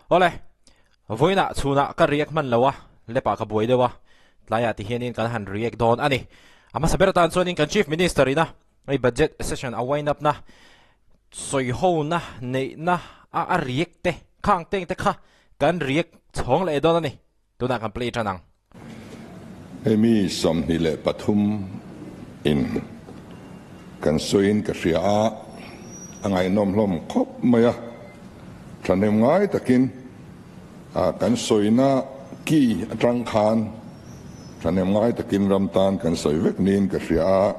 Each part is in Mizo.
Awle, vawiinah chhunah ka react hman lo a, lepah ka buai deuh a, tlaiah ti hianin kan han react dawn a ni. A hmasa ber atan chuanin kan Chief Minister ina hei budget session a wind up na sawi ho na neihna a a react te khang teng te kha kan react chhawng leh dawn a ni. Tunah kan play tan ang. Hemi 23 in kan sawiin ka hria a, a ngaihnawm hlawm khawp mai a, thahnem ngai takin kan sawina ki atang khan thahnem ngai takin ram tan kan sawi vek niin ka hria a,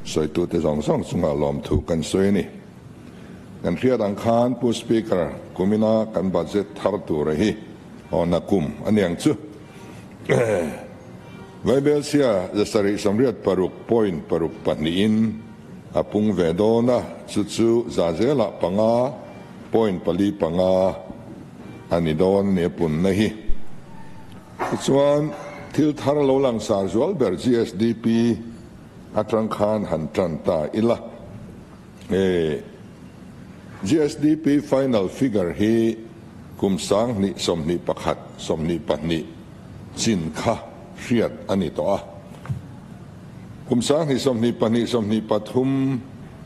sawitute zawng zawng chungah lawmthu kan sawi a ni. Kan hriat ang khan Pu Speaker, kumina kan budget thar tura hi Aw na kum a niang chu. Vaibelchhia 786 point paruk pahnihin a pung ve dawn a, chu chu za zelah panga point pali panga a ni dawn a ni a punna hi. Tichuan, thil thar lo langsar zual ber GSDP atang khan han tan ta ila. He GSDP final figure hi kum 2021, 22 chin kha hriat a ni tawh a. Kum 2022, 23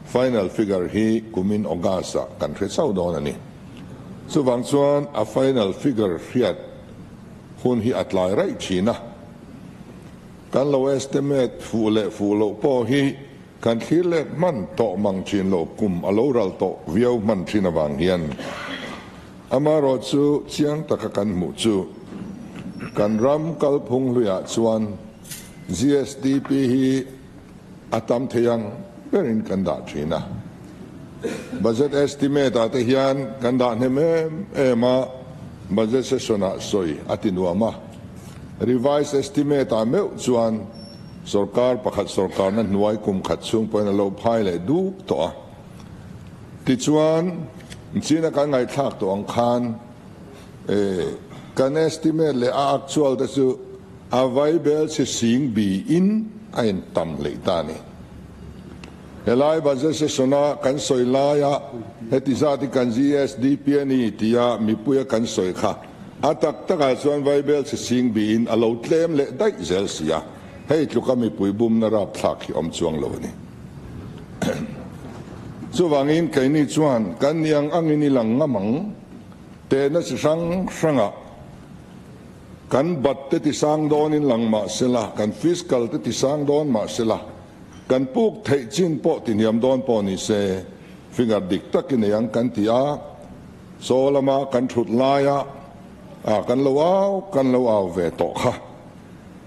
final figure hi kumin August ah kan hre chauh dawn a ni. Chuvang chuan a final figure hriat hun hi a tlai raih thin a. Kan lo estimate fuh leh fuh loh pawh hi Kan thlir let hman tawh mang thin lo kum a lo ral tawh viau hman thin avang hian amarawh chu chiang taka kan hmuh chu kan ram kalphung hluiah chuan GSDP hi a tam thei ang berin kan dah thin a. Budget estimate ah te hian kan dah hnem em em a, budget session ah sawi a ti nuam a. Revised estimate ah meuh chuan Sorkar pakhat sorkarna hnuai kum khat chhung pawhin a lo phai leh duk tawh a. Tichuan, China kan ngaihthlak tawh ang khan kan estimate leh a actual te chu a vaibel chi sing biin a intam hleih ta a ni. Helai budget session-a kan sawi laia heti zat hi kan GSDP a ni tia mipuia kan sawi kha a tak takah chuan vaibel chhe sing biin a lo tlem leh daih zel si a, hei tluka mipui bumna rapthlak hi awm chuang lo a ni. Chuvangin keini chuan kan ni ang angin i lang ngam ang, tehna chi hrang hrangah kan bat te tisang dawnin lang mah sela, kan fiscal te tisang dawn mah sela, Kan puk theih chin pawh ti hniam dawn pawh ni se, finger dik tak i nei ang kan ti a, chaw lama kan thut laia ah kan lo au kan lo au ve tawh kha.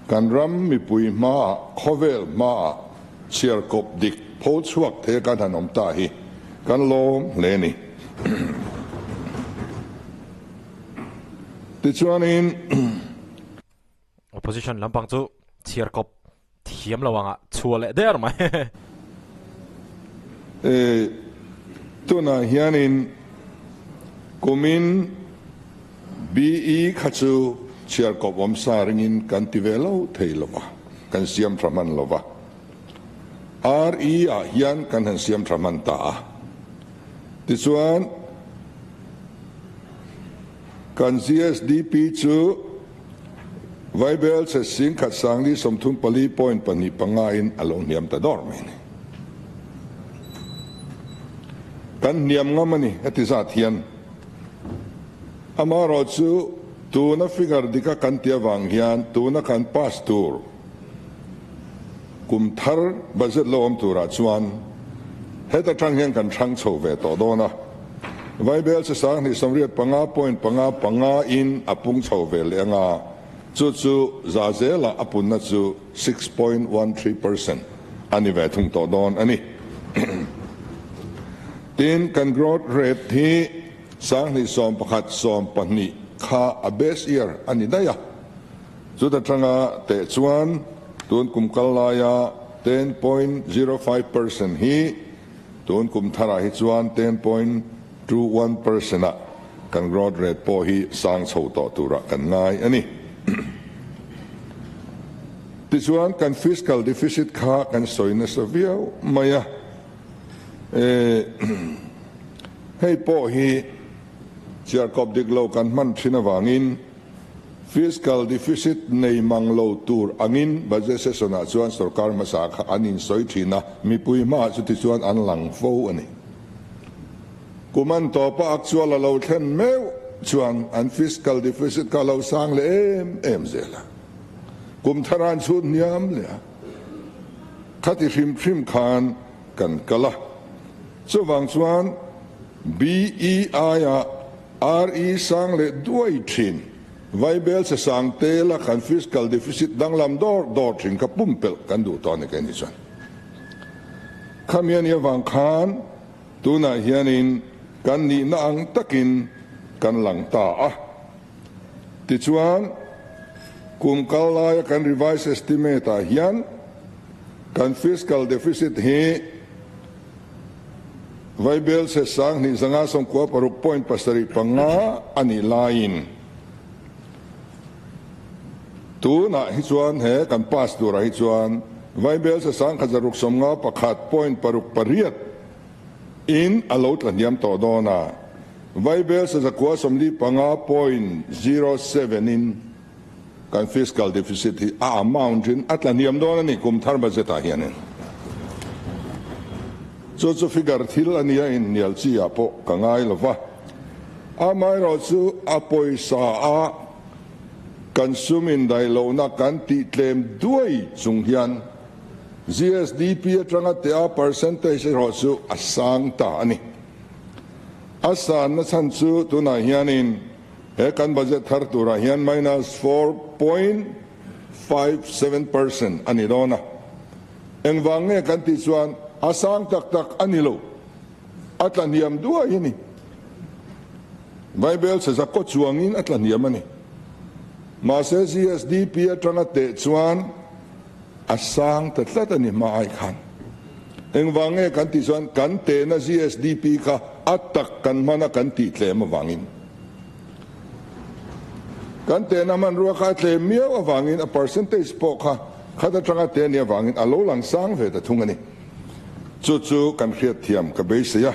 Kan ram mipui hmaah, khawvel hmaah chhiar kawp dik pho chhuak thei kan han awm ta hi kan lawm hle ni. Tichuanin. Opposition lampang chu chhiar kawp thiam lo anga chhuah leh der mai. E, tunah hianin kumin BE kha chu chhiar kawp awm sa ringin kan ti ve lo thei lo va, kan siam tha hman lo va. RE ah hian kan han siam tha hman ta a. Tichuan, Kan GSDP chu Vaibel chhe singkhat sangli 34 point pahnih panga in a lo hniam ta dawr mai a ni. Kan hniam ngam a ni heti zat hian. Amaherawh chu tuna figure dika kan ti avang hian tuna kan pass tur kum thar budget lo awm turah chuan heta tang hian kan hrang chho ve tawh dawn a. Vaibel chi 2085 point panga panga in a pung chho ve leh anga, chu chu za zelah a punna chu 6.13% a ni ve thung tawh dawn a ni. Tin, kan growth rate hi 2011 12 kha a base year a ni daih a, chuta tanga teh chuan tun kum kal laia 10.05% hi Tun kum tharah hi chuan 10.21% ah kan growth rate pawh hi sang chho tawh turah kan ngai a ni. Tichuan kan fiscal deficit kha kan sawi nasa viau mai a, hei pawh hi. Chhiarkawp dik lo kan hman thin avangin fiscal deficit nei mang lo tur angin budget session-ah chuan sorkar hmasa kha an insawi thin a, mipui hmaah chuti chuan an lang fo a ni. Kum an tawpa actual a lo thlen meuh chuan an fiscal deficit kha a lo sang leh em em zel a, kum thar an chhut hniam leh a, khati hrim hrim khan kan kal a. Chuvang chuan BEI-ah RE sang leh duai thin, Vaibel che sang tela kan fiscal deficit danglam dawr dawr thin kha pumpelh kan duh tawh a ni kei ni chuan. Khami a nih avang khan tunah hianin kan nihna ang takin kan lang ta a. Tichuan, kum kal laia kan revised estimate-ah hian kan fiscal deficit hi Vaibel se 2596.75 a nih laiin tunah hi chuan he kan pass turah hi chuan Vaibel se 1651.68 in a lo tla hniam tawh dawn a, Vaibel se 945.07 in kan fiscal deficit hi a amount in a tla hniam dawn a ni kum thar budget ah hianin. Chu chu figure thil a nia in hnial chi ah pawh ka ngai lo va. Amaherawhchu a pawisa a kan sum indaih lohna kan tih tlem duai chung hian GSDP atanga teh a percentage erawh chu a sang ta a ni. A sanna chhan chu tunah hianin he kan budget thar turah hian minus 4.57% a ni dawn a. Engvang nge kan tih chuan a sang tak tak a ni lo, a tla hniam duai a ni. Vaibel chhe zakaw chuangin a tla hniam a ni. Mahse GSDP atanga teh chuan A sang ta tlat a ni hma ai khan. Engvang nge kan tih chuan kan tehna GSDP kha a tak kan hman a kan tih tlem avangin. Kan tehna hmanrua kha a tlem miau avangin a percentage pawh kha khat atanga teh a nih avangin a lo lang sang ve ta thung a ni. Chu chu kan hriatthiam ka beisei a,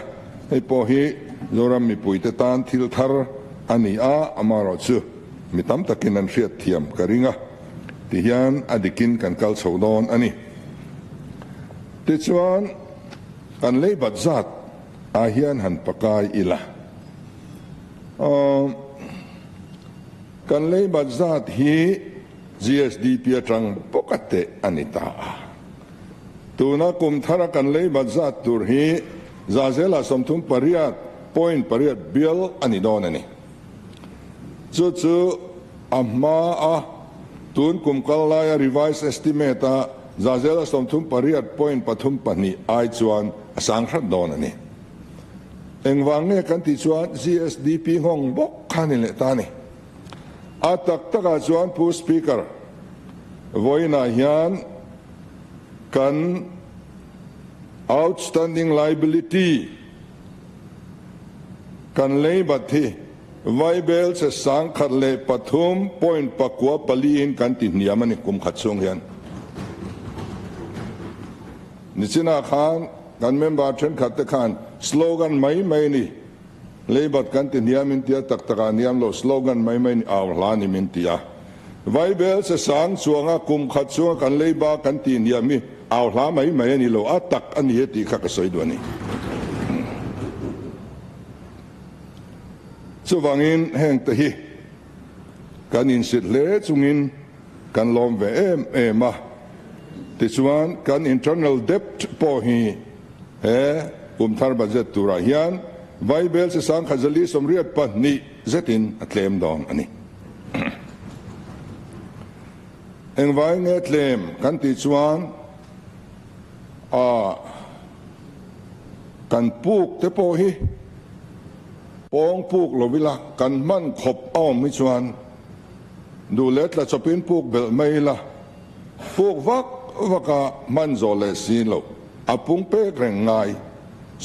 hei pawh hi Zoram mipuite tan thil thar a ni a, amaherawhchu mi tam takin an hriatthiam ka ring a. Ti hian a dikin kan kal chho dawn a ni. Tichuan, kan lei bat zat ah hian han pakai ila. Aw, kan lei bat zat hi GSDP atang bawk a teh a ni ta a. Tuna kum thara kan lei bat zat tur hi zahzela 38.8 bial a ni dawn a ni. Chu chu a hma a tun kum kal laia revised estimate a zahzela 38.32 ai chuan a sang hrat dawn a ni. Engvang nge kan tih chuan GSDP nghawng bawk kha ni leh ta a ni. A tak takah chuan Pu Speaker, vawiinah hian kan outstanding liability, Kan lei bat hi Vaibel che 1003.94 in kan ti hniam a ni kum khat chhung hian. Nichinah khan kan member thenkhat te khan slogan mai mai ni, lei bat kan ti hniam in tia tak takah hniam lo slogan mai mai ni au hla ni min ti a. Vaibel che sang chuanga kum khat chhunga kan lei ba kan ti hniam hi au hla mai mai a ni lo, a tak a ni e tih kha ka sawi duh a ni. Chuvangin heng te hi kan insit hle chungin kan lawm ve em em a, tichuan kan internal debt pawh hi he kum thar budget turah hian Vaibel chi 1482 zetin a tlem dawn a ni. Engvai nge tlem kan tih chuan a kan puk te pawh hi pawng puk lo ila kan hman khawp a awm hi chuan duh leh tla chawpin puk belh mai ila puk vak vak a hman zawh leh si lo a pung pek reng ngai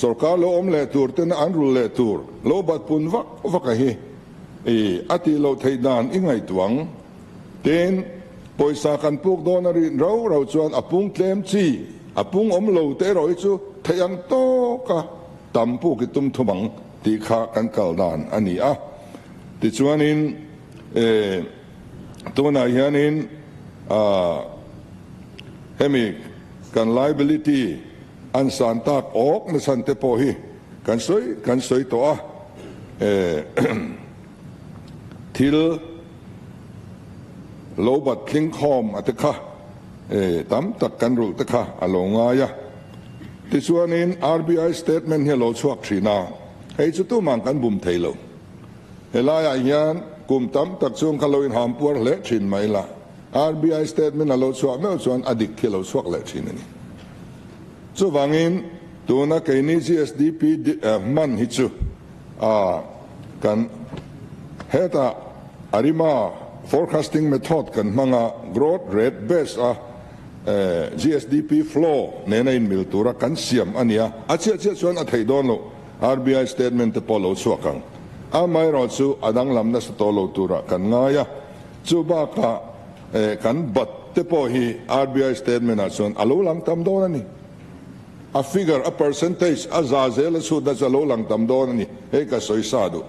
sorkar lo awm leh tur tena an rul leh tur lo bat pun vak vak a hi I a tih loh theih dan i ngaihtuah ang. Tin, pawisa kan puk dawn a rin rau rau chuan a pung tlem chi, a pung awm lo te erawh hi chu theih ang tawka tam puk i tum thum ang tih kha kan kal dan a ni a. Tichuanin tunah hianin hemi kan liability an san tak awk na chhan te pawh hi kan sawi kan sawi tawh a. Thil lo bat tling khawm a te kha tam tak kan rulh te kha a lo ngai a. Tichuanin RBI statement hi a lo chhuak thin a, hei chu tumah kan bum thei lo. Helaiah hian kum tam tak chung kha lo inham puar hle thin mai la, RBI statement a lo chhuah meuh chuan a dik khi a lo chhuak leh thin a ni. Chuvangin tuna keini GSDP hman hi chu a kan hetah ARIMA forecasting method kan hmang a, growth rate base a GSDP flow nena inmil tura kan siam a nia, a chiah chiah chuan a theih dawn loh, RBI statement te pawh lo chhuak ang. Amaherawh chu a danglam nasa tawh lo turah kan ngai a, chu bakah kan bat te pawh hi RBI statement ah chuan a lo lang tam dawn a ni. A figure, a percentage, a za zel a chhutna chu a lo lang tam dawn a ni. Hei ka sawi sa duh.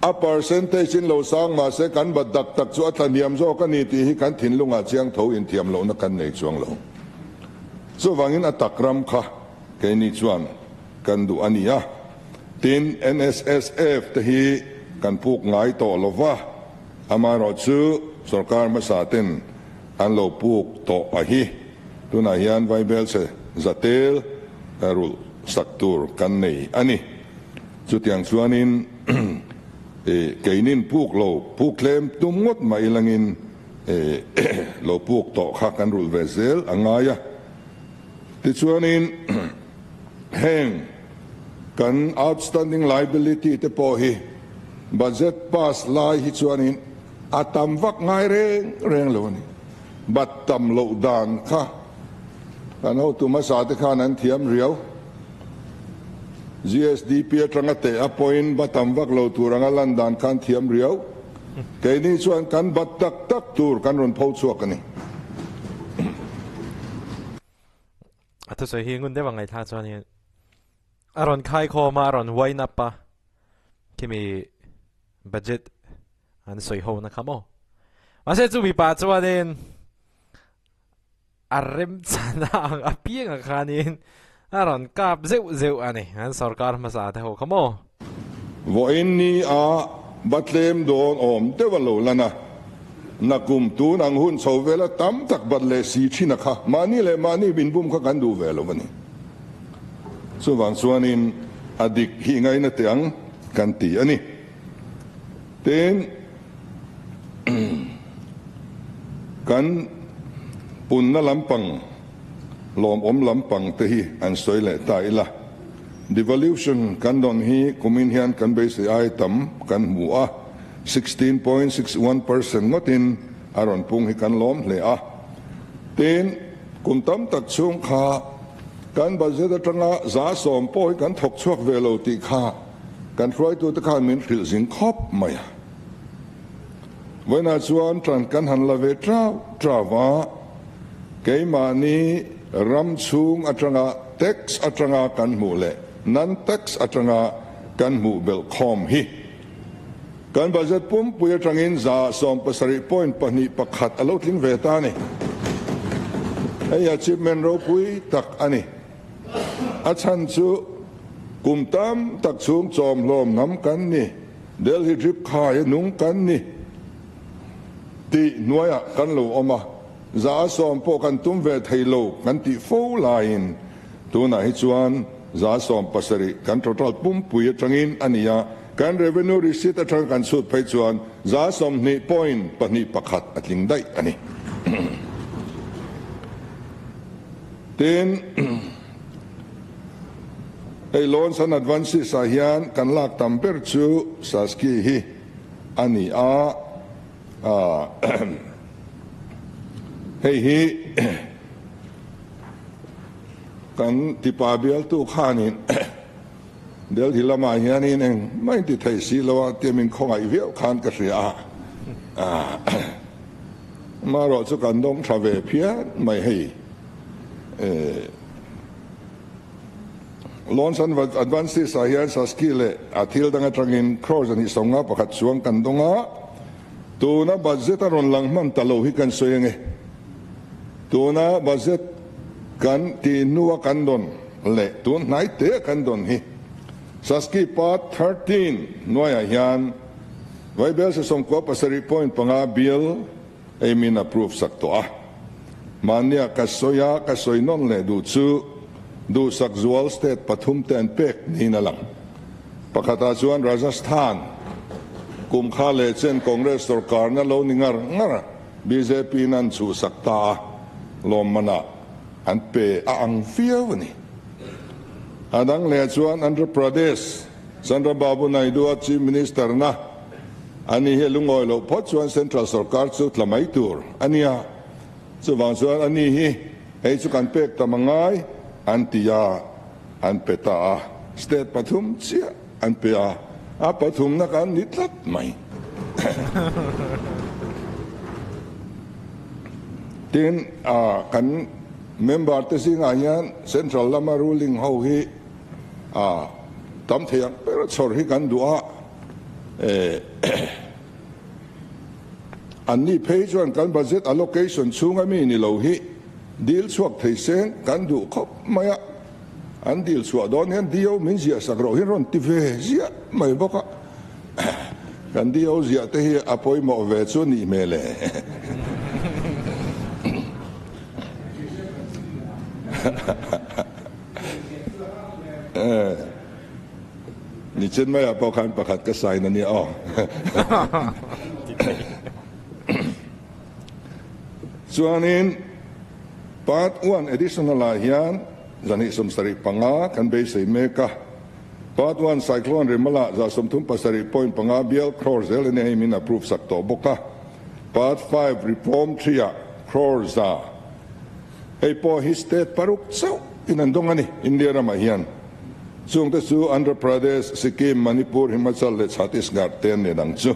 A percentage in lo sang mah se kan bat dak tak chu a tla hniam zawk a ni tih hi kan thinlungah chiang tho inthiam lohna kan nei chuang lo. Chuvangin a tak ram kha keini chuan kan duh a ni a. Tin, NSSF te hi kan puk ngai tawh lo va, amaherawhchu sorkar hmasa ten An lo puk tawh a hi. Tunah hian Vaibelchhe zatel rulh sak tur kan nei a ni. Chutiang chuanin keinin puk lo puk tlem tum ngawt mai langin lo puk tawh kha kan rulh ve zel a ngai a. Tichuanin heng kan outstanding liability te pawh hi budget pass lai hi chuanin A tam vak ngai reng reng lo a ni. Bat tam loh dan kha kan hotu hmasa te khan an thiam riau. GSDP atanga teh a pawhin ba tam vak lo tur anga lan dan khan thiam riau. Keini chuan kan bat tak tak tur kan rawn pho chhuak a ni. A thusawi hi ngun deuh a ngaihthlak chuanin a rawn khaikhawm a, a rawn wind up a, khimi budget an sawi ho na kha maw. Mahse chu mipa chuanin a remchana ang apiang ah khanin a rawn kap zeuh zeuh a ni an sorkar hmasa te ho kha maw. Vawiin ni a Batlem dawn awm deuh a lo lan a, nakum tun ang hun chho vela tam tak bat leh si thin a kha mahni leh mahni inbum kha kan duh ve lo a ni. Chuvang chuanin a dik hi ngaina teh ang kan ti a ni. Tin, kan punna lampang, lawmawm lampang te hi an sawi leh ta ila. Devolution kan dawn hi kumin hian kan beisei ai tam kan hmu a, 16.61% ngawtin a rawn pung hi kan lawm hle a. Tin, kum tam tak chhung kha kan budget atanga 10% pawh hi kan thawk chhuak ve lo tih kha Kan hruaitute khan min hrilh zing khawp mai a. Vawiinah chuan ṭan kan han la ve ṭau ṭau a, keimahni ram chhung aṭanga tax aṭanga kan hmuh leh non-tax aṭanga kan hmuh belh khawm hi kan budget pumpui aṭangin 17.21% a lo tling ve ta a ni. Hei achievement ropui tak a ni. A chhan chu kum tam tak chhung chawmhlawm hnam kan ni, Delhi drip khai a nung kan ni tih hnuaiah kan lo awm a, 10% pawh kan tum ve thei lo kan tih fo laiin tunah hi chuan 17% kan total pumpui atangin a ni a, kan revenue receipt atanga kan chhut phei chuan 20.21 a tling daih a ni. Tin, hei loans and advances ah hian kan lak tam ber chu Saski hi a ni a, hei hi kan tipa bialtu khanin Delhi lamah hianin engmah in ti thei si lo a tia min khawngaih viau khan ka hria a. Amaherawh chu kan dawng tha ve phian mai hei. Loans and Advances ah hian Saski leh a thil dang atangin crore 151 chuang kan dawng a, tuna budget a rawn lang hman ta lo hi kan sawi ange. Tuna budget kan tih hnua kan dawn leh tun hnai te kan dawn hi Saski Part 13 hnuaiah hian Vaibel 97.5 bill ei min approve sak tawh a. Mahnia ka sawi a, ka sawi nawn leh duh chu duhsak zual state pathum te an pek niin a lang. Pakhatah chuan Rajasthan kum kha leh chen Congress sorkarna lo ni ngar ngar a, bjp in an chhuhsak ta a, lawmmanah an pe a ang viau a ni. A dang leh chuan Andhra Pradesh Chandrababu Naidu-a Chief Minister na a ni hi a lungawi loh phawt chuan Central sorkar chu tla mai tur a nia. Chuvang chuan a ni hi hei chu kan pek tam a ngai an ti a, an pe ta a. State pathum chiah an pe a, a pathumna kan ni tlat mai. Tin, kan member te zingah hian Central lama ruling ho hi A tam thei ang ber a chhawr hi kan duh a, an ni phei chuan kan budget allocation chhunga mi ni lo hi dil chhuak thei seng kan duh khawp mai a, an dil chhuah dawn hian DO min ziah sak rawh hi rawn ti ve ziah mai bawk a, kan DO ziah te hi a pawimawh ve chu nih hmel e. Nichin maiah pawh khan pakhat ka sign a nia aw. Chuanin Part one additional ah hian 275 kan beisei mek a. Part one Cyclone Rimala 137.5 bial crore zel a nia hei min approve sak tawh bawk a. Part five Reform three ah crore za. Hei pawh hi state paruk chauh in an dawng a ni India ramah hian. Chungte chu Andhra Pradesh, Sikkim, Manipur, Himachal leh Chhattisgarh te an ni dang chu.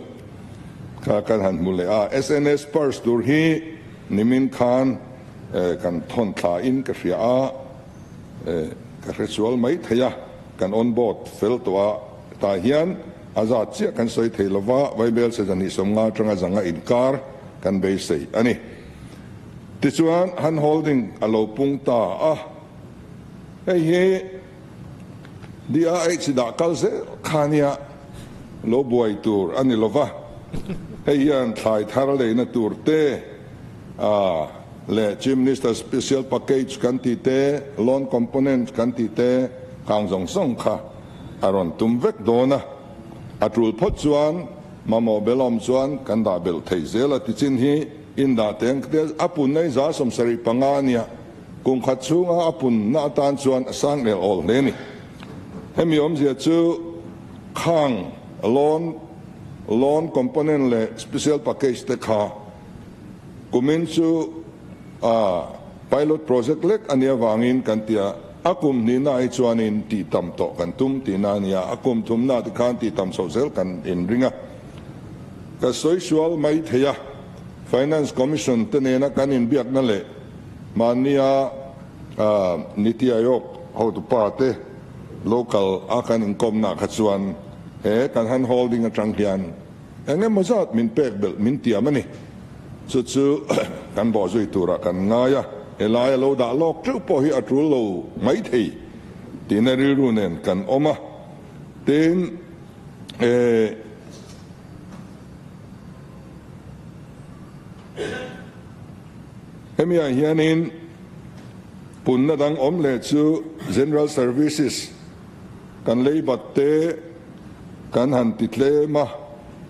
Kha kan han hmu leh a. SNS purse tur hi nimin khan kan thawn thla in ka hria a, ka hre sual mai thei a, kan on board fel tawh a, tah hian a zat chiah kan sawi thei lova, Vaibel se 250 atanga zanga inkar kan beisei a ni. Tichuan, hand holding a lo pung ta a, hei hi DRH dah kal zel kha nia lo buai tur a ni lova, hei hian thlai thar leina tur te leh Chief Minister Special Package kan tih te, Loan Component kan tih te khang zawng zawng kha a rawn tum vek dawn a, a tul phawt chuan mamawh belawm chuan kan dah belh theih zel a tichin hi. Indah teng te a pun nei 75 a nia, kum khat chhunga a pun na atan chuan a sang el awl hle a ni. Hemi awmzia chu khang loan, loan component leh special package te kha kumin chu a pilot project lek a nih avangin kan ti a, a kum hnihna hi chuanin tih tam tawh kan tum tihna a nia, a kum thumna te khan tih tam chhoh zel kan inring a. Ka sawi sual mai thei a, Finance Commission te nena kan inbiakna leh mahnia Niti Aayog hotupa te local a kan inkawmna kha chuan he kan hand holding atang hian eng emaw zat min pek belh min tiam a ni. Chu chu kan bawhzui turah kan ngai a, helai a lo dah lawk teuh pawh hi a tul lo mai thei tihna rilru nen kan awm a, tin, Hemi ah hianin punna dang awm leh chu General Services kan lei bat te kan han ti tlem a,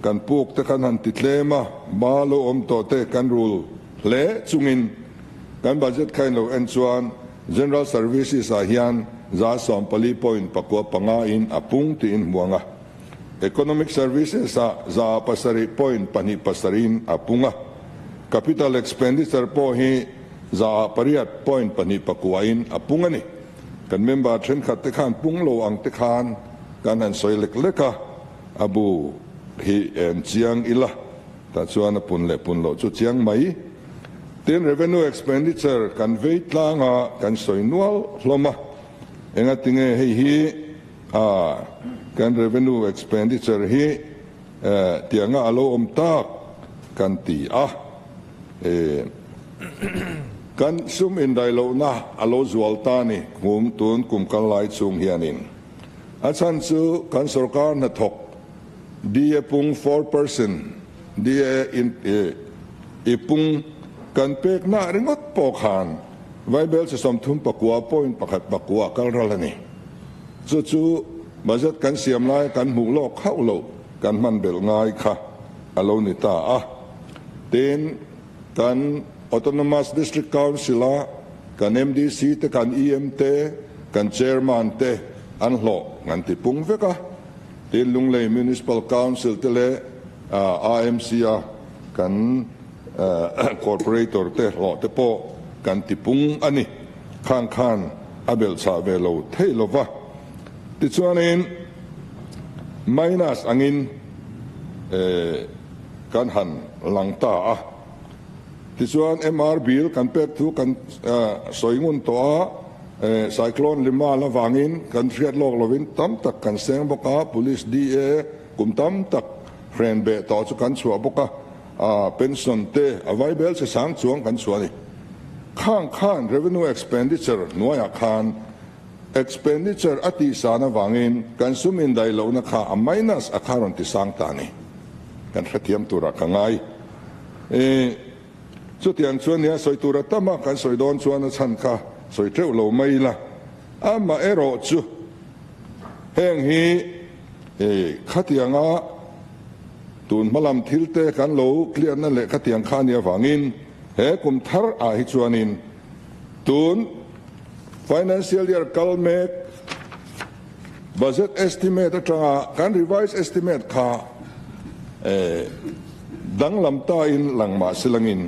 kan puk te kan han ti tlem a, ba lo awm tawh te kan rul hle chungin kan budget kha in lo en chuan General Services ah hian 14.95 in a pung tiin hmuang a. Economic Services ah 7.27 in a pung a. Capital Expenditure pawh hi 8.29 in a pung a ni. Kan member thenkhat te khan pung lo ang te khan kan han sawi lek lek a, a bu hi en chiang ila tah chuan a pun leh pun loh chu chiang mai. Tin, revenue expenditure kan vei tlang a, kan sawi nual hlawm a. Engatinge hei hi kan revenue expenditure hi tianga a lo awm tak kan ti a. Kan sum indaihlohna a lo zual ta ni kum tun kum kal lai chhung hianin. A chhan chu kan sorkar hnathawk DA pung 4% DA in i pung kan pek nah ringawt pawh khan Vaibel chi 39.1 pakua kal ral a ni. Chu chu budget kan siam lai kan hmuh lawk hauh loh kan hman belh ngai kha a lo ni ta a. Tin, kan Autonomous District Council a kan MDC te, kan EM te, kan Chairman te an hlawh kan ti pung vek a. Tin, Lunglei Municipal Council te leh AMC a kan Corporator te hlawh te pawh kan ti pung a ni. Khang khan a belhchhah ve lo thei lo va. Tichuanin minus angin kan han lang ta a. Tichuan MR bill kan pek thu kan sawi ngun tawh a, Cyclone Limal avangin kan hriat lawk lovin tam tak kan seng bawk a, Police DA kum tam tak hren beh tawh chu kan chhuah bawk a, pension te a vaibel che sang chuang kan chhuah a ni. Khang khan revenue expenditure hnuaiah khan Expenditure a tihsan avangin kan sum indaih lohna kha a minus a kha rawn tisang ta a ni. Kan hrethiam turah ka ngai. E, chutiang chuan nia sawi tura tama kan sawi dawn chuan a chhan kha sawi teuh lo mai ila. Amaherawh chu heng hi e, khatianga tun hmalam thil te kan lo clear na leh khatiang kha a nih avangin he kum thar ah hi chuanin tun Financial year kal mek budget estimate atanga kan revised estimate kha danglam tain lang mah se langin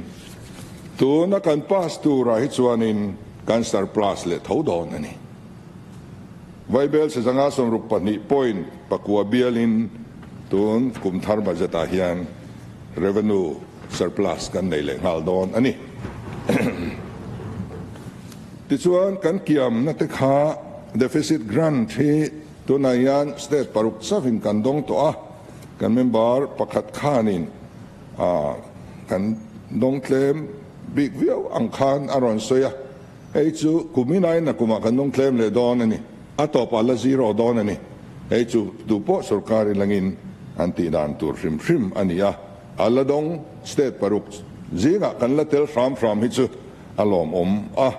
tuna kan pass turah hi chuanin kan surplus leh tho dawn a ni. Vaibel sezanga 62 point pakua bialin tun kum thar budget ah hian revenue surplus kan nei leh nghal dawn a ni. Tichuan kan kiamna te kha deficit grant hi tunah hian state paruk chauhin kan dawng tawh a, kan member pakhat khanin kan dawng tlem bik viau ang khan a rawn sawi a, hei chu kuminain a kumah kan dawng tlem leh dawn a ni, a tawpah la zero dawn a ni, hei chu tupawh sorkar ilangin an tih dan tur hrim hrim a ni a, a la dawng state paruk zingah kan la tel hram hram hi chu A lawmawm a,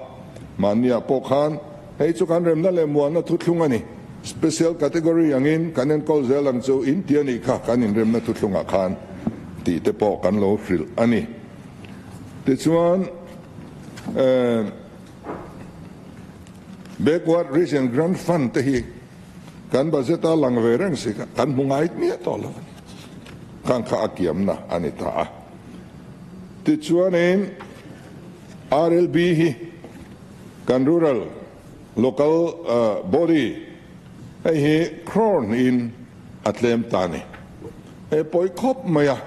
mahniah pawh khan hei chu kan remna leh muanna thuthlung a ni. Special category angin kan enkawl zel ang chu in ti a nih kha kan inremna thuthlungah khan tih te pawh kan lo hrilh a ni. Tichuan, Backward Region Grant Fund te hi kan budget a lang ve reng si kha kan hmu ngai miah tawh lo a ni. Khang kha a kiamna a ni ta a. Tichuanin RLB hi kan Rural Local Body hei hi crore hnihin a tlem ta a ni. He pawi khawp mai a,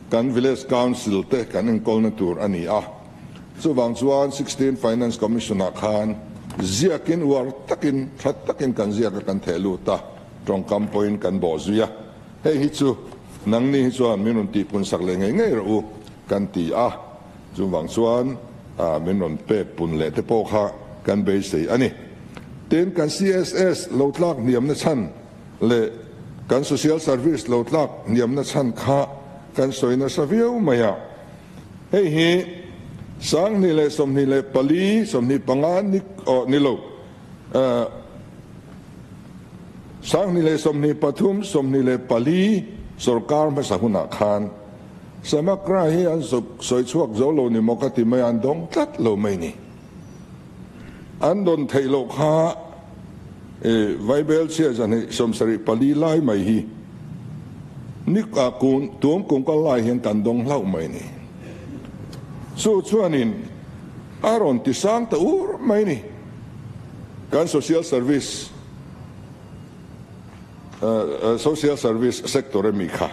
kan Village Council te kan enkawlna tur a ni a. Chuvang chuan 16 Finance Commission ah khan ziakin uar takin tha takin kan ziak a kan theh lut a, tawngkam pawhin kan bawh zui a. Hei hi chu nangni hi chuan min rawn tihpun sak leh ngei ngei rawh u kan ti a, chuvang chuan min rawn pek pun leh te pawh kha kan beisei a ni. Tin, kan CSS lo tlak hniamna chhan leh kan Social Service lo tlak hniamna chhan kha kan sawi nasa viau mai a. Hei hi 2024, 25 ni aw ni lo. 2023, 24 sorkar hmasa hunah khan Samakra hi an sawi chhuak zo lo ni maw ka ti mai a, an dawng tlat lo mai ni. An dawn theih loh kha Vaibel chhia zahnih 74 lai mai hi ni tuam kum kal lai hian kan dawng hlauh mai ni. Chu chuanin a rawn ti sang ta ur mai ni. Kan social service social service sector a mi kha.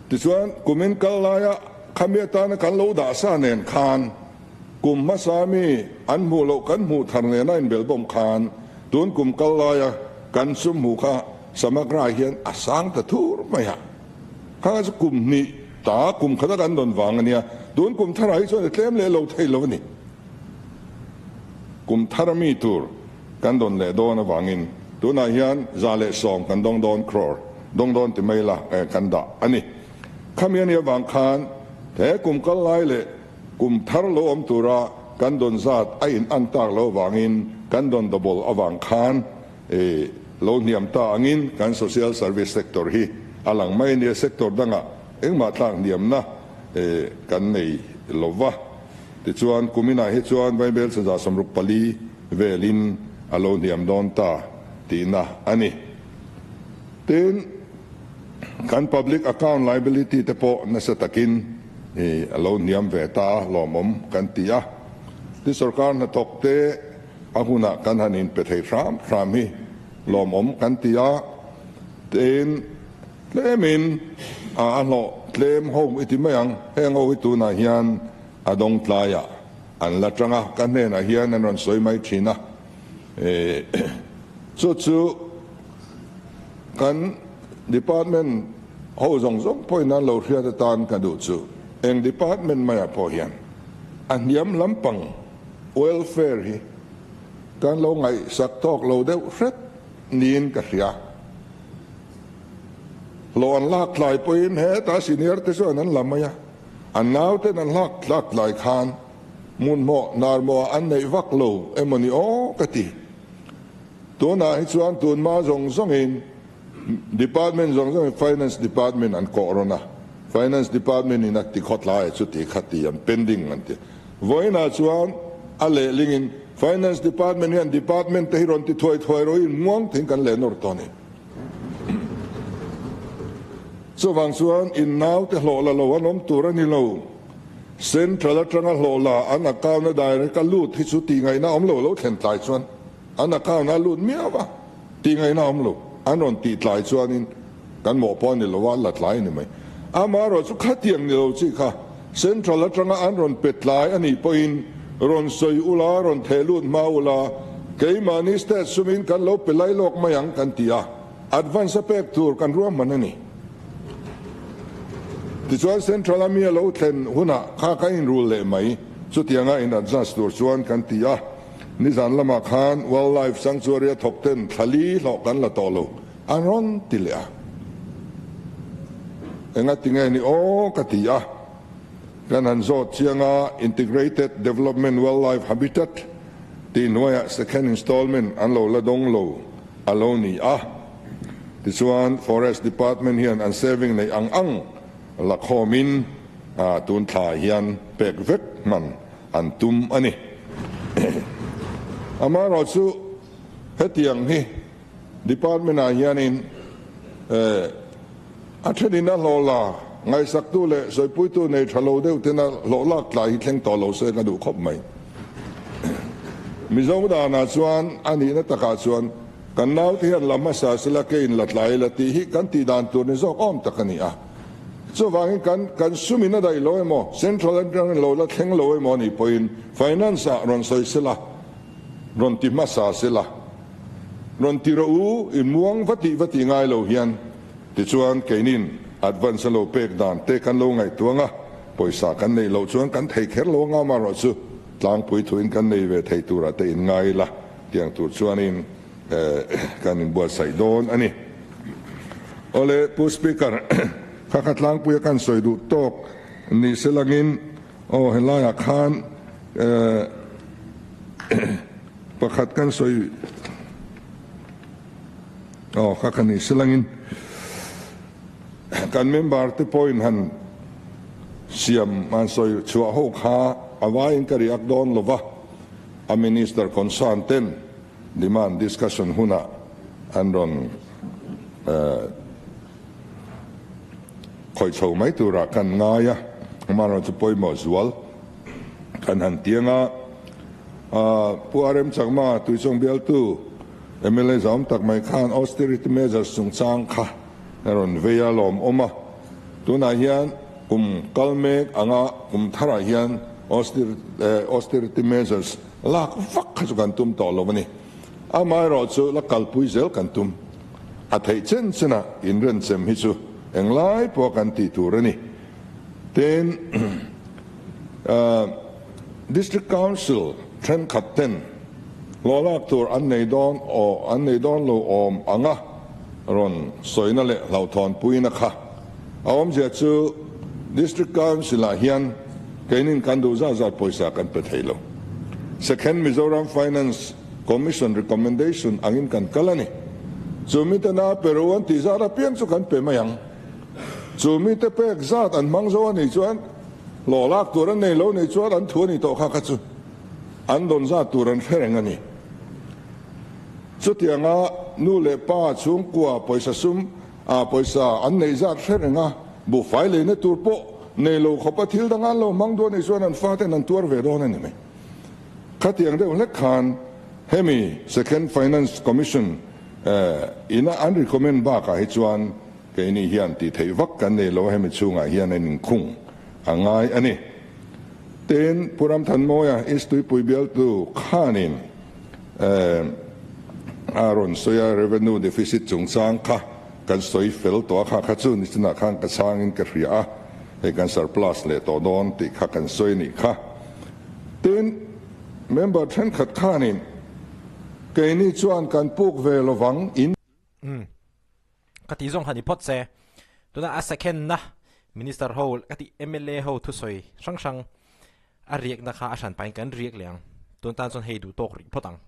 Tichuan kumin kal laia khami atana kan lo dah sa nen khan kum hmasa mi an hmuh loh kan hmuh thar nena inbelbawm khan Tun kum kal laia kan sum hmuh kha Samagra hian a sang ta thur mai a. Kha chu kum hnih ta kum khata kan dawn vang a nia. Tun kum tharah hi chuan a tlem leh lo thei lo a ni. Kum thar mi tur kan dawn leh dawn avangin tunah hian 110 kan dawng dawn crore dawng dawn ti mai la kan dah a ni. Khami a nih avang khan he kum kal lai leh kum thar lo awm tura kan dawn zat a in an tak lo avangin kan dawn double avang khan lo hniam ta angin kan social service sector hi a lang mai a nia, sector dangah engmah tlak hniamna kan nei lova. Tichuan kuminah hi chuan Vaibel 164 velin a lo hniam dawn ta tihna a ni. Tin, kan public account liability te pawh nasa takin a lo hniam ve ta a, lawmawm kan ti a. Ti sorkar hnathawk te a hunah kan han inpe thei hram hram hi lawmawm kan ti a. Tin, tlemin a hlawh tlem ho i ti mai ang, heng ho hi tunah hian a dawng tlaiah an la tang a, ka hnenah hian an rawn sawi mai thin a. Chu chu kan department ho zawng zawng pawhin an lo hriat atan ka duh chu eng department maiah pawh hian a hniam lampang welfare hi kan lo ngaihsak tawk lo deuh hret niin ka hria. Hlawh an lak tlai pawhin heta senior te chuan an la mai a, an nauten an hlak tlak tlai khan hmunhmawh hnarmawhah an neih vak lo emaw ni aw ka ti. Tunah hi chuan tunhma zawng zawngin Department zawng zawngin Finance Department an kawh rawn a, Finance Department in a ti khawtlai chu ti kha ti an pending an ti. Vawiinah chuan a lehlingin Finance Department hian Department te hi rawn ti thuai thuai rawhin muang thing kan leh nawr tawh a ni. Chuvang chuan in naute hlawh la lo an awm tur a ni lo. Central atanga hlawh la an account a direct a lut hi chu tih ngaihna awm lo lo thlen tlai chuan an account a lut miau a, tih ngaihna awm lo. An rawn tih tlai chuanin kan mawh pawh a ni lo a, la tlai a ni mai. Amaherawh chu khatiang ni lo chi kha Central atanga an rawn pe tlai a nih pawhin rawn sawi ula, rawn theh lut hma ula, keimahni state sumin kan lo pe lai lawk mai ang kan ti a, advance a pek tur kan ruahman a ni. Tichuan Central a mi a lo thlen hunah kha kan inrul leh mai, chutianga in adjust tur chuan kan ti a. Nizan lamah khan Wildlife Sanctuary a thawk ten thlali hlawh kan la tawh lo an rawn ti leh a. Enga ti nge ni aw ka ti a. Kan han zawt chiang a, Integrated Development Wildlife Habitat tih hnuaiah second installment an lo la dawng lo a lo ni a. Tichuan Forest Department hian an saving neih ang ang la khawmin tun thla hian pek vek hman an tum a ni. Amaherawh chu hetiang hi Department ah hianin a thenin a hlawh la ngaihsaktu leh sawipuitu nei tha lo deuh tena hlawh lak tlai hi thleng tawh lo se ka duh khawp mai. Mizo danah chuan a nihna takah chuan kan naute hian la hmasa sela ke in la tlai ila tih hi kan tih dan tur ni zawk awm tak a ni a. Chuvangin kan kan sumin a daih lo emaw, Central atangin lo la thleng lo emaw anih pawhin Finance ah rawn sawi sela, rawn ti hmasa sela. Rawn ti rawh u, in muang va tih va tih ngai lo hian. Tichuan, keinin advance a lo pek dan te kan lo ngaihtuang a, pawisa kan neih loh chuan kan thei kher lo anga amaherawh chu tlangpui thuin kan nei ve thei turah te in ngai ila tiang tur chuanin kan inbuatsaih dawn a ni. Awle, Pu Speaker, kha kha tlangpuia kan sawi duh tawk ni selangin aw helaiah khan Pakhat kan sawi aw kha ka ni silangin kan member te pawhin han siam han sawi chhuah ho kha a vaiin ka riak dawn lova a minister concern ten demand discussion hunah an rawn khawih chho mai turah kan ngai a, amaherawhchu pawimawh zual kan han tiang a. Pu RM Chakma, Tuichawng bialtu mla zawm tak mai khan austerity measures chungchang kha a rawn vei a lawmawm a. Tunah hian kum kal mek anga kum tharah hian austerity measures lak vak kha chu kan tum tawh lo a ni. Amaherawhchu la kalpui zel kan tum. A theih chen chenah inrenchem hi chu englai pawh kan tih tur a ni. Tin, District Council thenkhat ten hlawh lak tur an nei dawn aw an nei dawn lo awm anga rawn sawina leh hlauhthawnpuina kha a awmzia chu District Council ah hian keinin kan duh zat zat pawisa kan pe thei lo. Second Mizoram Finance Commission recommendation angin kan kal a ni. Chu mitena Peru an tih zat apiang chu kan pe mai ang. Chu mite pek zat an hmang zo a nih chuan hlawh lak tur an nei lo nih chuan an thu a ni tawh kha kha chu an dawn zat tur an hre reng a ni. Chutianga nu leh pa chhungkua pawisa sum ah pawisa an neih zat hre reng a, buhfai leina tur pawh nei lo khawpa thil dang an lo hmang dawn nih chuan an faten an tuar ve dawn a ni mai. Khatiang deuh hlek khan hemi Second Finance Commission ina an recommend bakah hi chuan keini hian tih theih vak kan nei lo a, hemi chhungah hian an inkhung a ngai a ni. Tin, Pu Ramthanmawia East Tuipui bialtu khanin a rawn sawi a, revenue deficit chungchang kha kan sawi fel tawh a, kha kha chu nichinah khan ka chhangin ka hria a, hei kan surplus leh tawh dawn tih kha kan sawi a nih kha. Tin, member thenkhat khanin keini chuan kan puk ve lovang in. Umm. Ka tih zawng han i phawt se. Tuna a second na minister ho ka tih mla ho thusawi hrang hrang a riakna kha a hran pahin kan riak leh ang. Tun tan chuan hei duh tawk rih phawt ang.